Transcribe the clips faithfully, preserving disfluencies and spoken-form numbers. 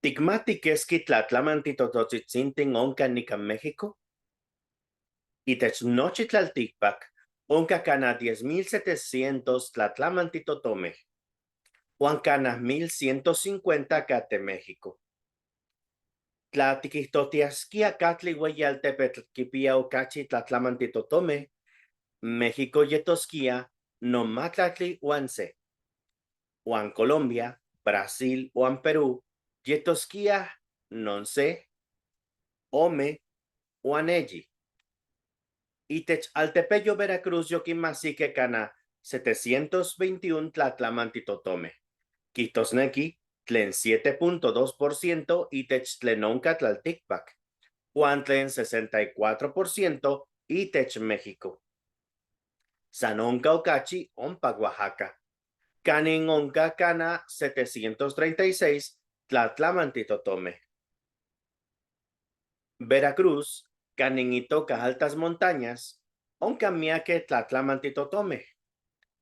Tikmati keski tlatlamanti tototsitsintin onka nika México? Itech nochi tlaltikpak onka kana diez mil setecientos tlatlamanti totomej, uan kana mil ciento cincuenta kate México. Tla tikijtotiaskia katli weyi altepetl kipia okachi tlatlamanti totomej, México yetoskia nomatlatli uan se. Uan Colombia, Brasil uan Perú yetoskia nonse, ome uan eyi. Itech altepeyo Veracruz yokinmajsijkej kana setecientos veintiún tlatlamanti totomej. Kijtosneki tlen siete punto dos por ciento itech tlen onka tlaltikpak, uan tlen sesenta y cuatro por ciento itech México. San onka okachi ompa Oaxaca, kanin onka kana setecientos treinta y seis tlatlamanti totomej. Veracruz, kanin itoka altas montañas, onka miakej tlatlamanti totomej.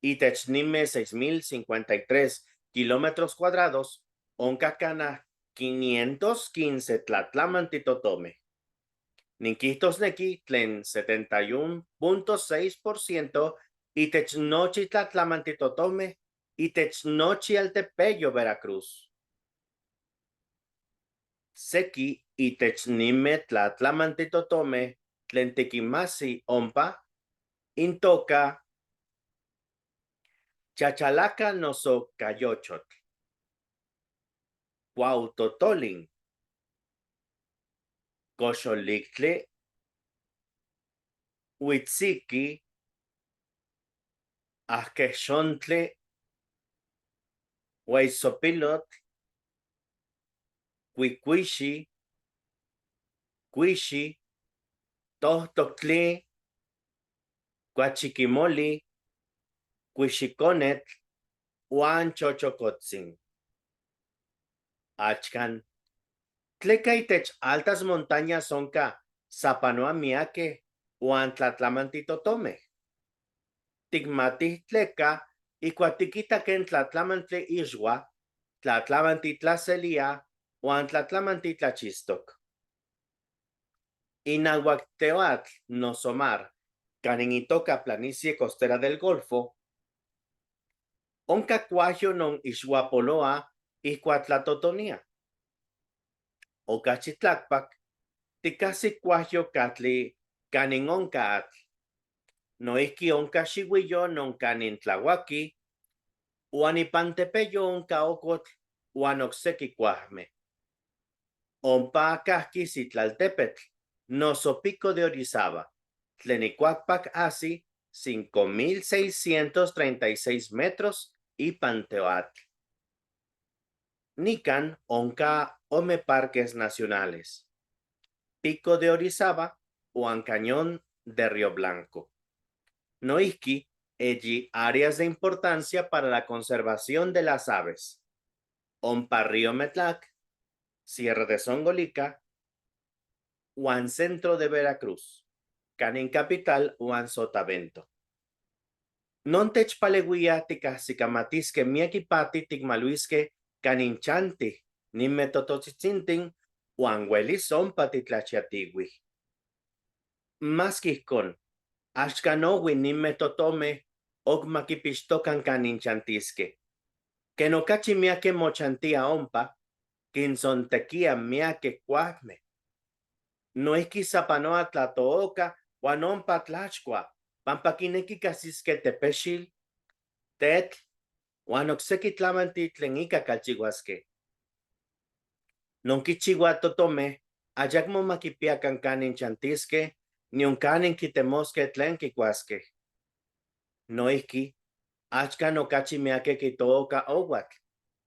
Itech ninmej seis mil cincuenta y tres kilómetros cuadrados onka kana quinientos quince tlatlamanti totomej. Nin kijtosneki tlen setenta y uno punto seis por ciento itech nochi tlatlamanti totomej itech nochi altepeyo Veracruz. Seki itech ninmej tlatlamanti totomej tlen tikinmajsij ompa intoka chachalaka noso kayochotl, kuautotolin, koxoliktli, uitsiki, ajkejxontli, ueysopilotl, kuikuixi, kuixi, tojtoktli, kuachikimoli, kuixikonetl uan chochokotsin. Axkan, tleka itech altas montañas onka sapanoa miakej uan tlatlamanti totomej? Tikmatij tleka ijkuak tikitaj ken tlatlamantli Ixua, tlatlamantli Tlaselia uan tlatlamantli Tlachistok. Inauak teoatl noso mar, kanin itoka planicie costera del Golfo, onka kuajyo non ixuapoloa ijkuak tlatotonia. Okachi tlakpak, tikajsi kuajyo katli kanin onka atl. Noijki onka xiuiyo non kanin tlauaki, uan ipan tepeyo onka okotl uan okseki kuajmej. Ompa kajki sitlaltepetl noso Pico de Orizaba, tlen ikuakpak ajsi cinco mil seiscientos treinta y seis metros ipan teoatl. Nikan onka ome parques nacionales, Pico de Orizaba uan Cañón de Río Blanco. Noijki eyi áreas de importancia para la conservación de las aves. Ompa Río Metlak, Sierra de Songolica, uan centro de Veracruz, kanin capital uan sotavento. Non techpaleuia tikajsikamatiskej miak ipatij tikmaluiskej kanin chantij ninmej tototsitsintin uan uelis ompa titlachiatiuij. Maski ijkon, axkan ome ninmej totomej ok ma kipixtokan kanin chantiskej. Ken okachi miakej mochantiaj ompa, kintsontekiaj miakej kuajmej. Noijki sapanoa tlatooka uan ompa tlachkua, panpa kinekij kajsiskej tepexil, tetl, uan okseki tlamantij tlen ika kalchiuaskej. Non kichiua totomej ayakmo ma kipiakan kanin chantiskej, nion kanin kitemoskej tlen kikuaskej. Noijki, axkan okachi miakej kitooka ouatl,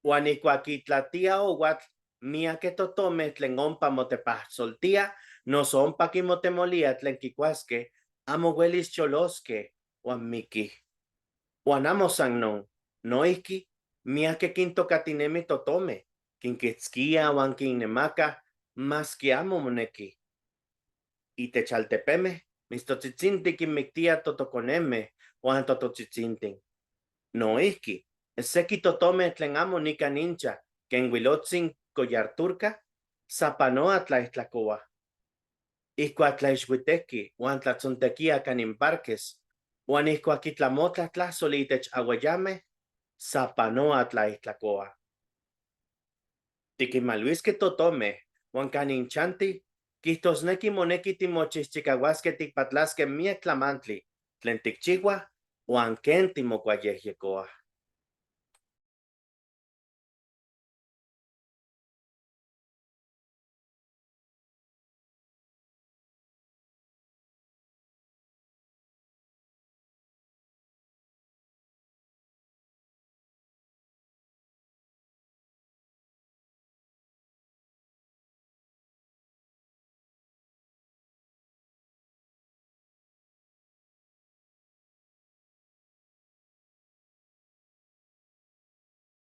uan ijkuak kitlatia ouatl, miakej totomej tlen ompa motepajsoltiaj noso ompa kimotemoliaj tlen kikuaskej, amo uelis choloskej uan mikij. Uan amo san non, noijki, miakej kintokatinemij totomej, kinkitskiaj uan kinnemakaj, maski amo moneki. Itech altepemej, mistotsitsintin kinmiktiaj totokonemej uan tototsitsintin. Noijki, seki totomej tlen amo nikan incha, ken uilotsin koyarturka, sapanoa tlaijtlakouaj. Ijkuak tlaixuiteki uan tlatzontekia kan inparques, uan ijkuak kitlamotlaj tlajsoli itech aueyamej, sapanoa tlaijtlakouaj. Tikinmaluiskej totomej uan kan inchanti, kijtosneki moneki timochijchikauaskej tikpatlaskej miek tlamantli tlen tikchiuaj uan ken timokuayejyekouaj.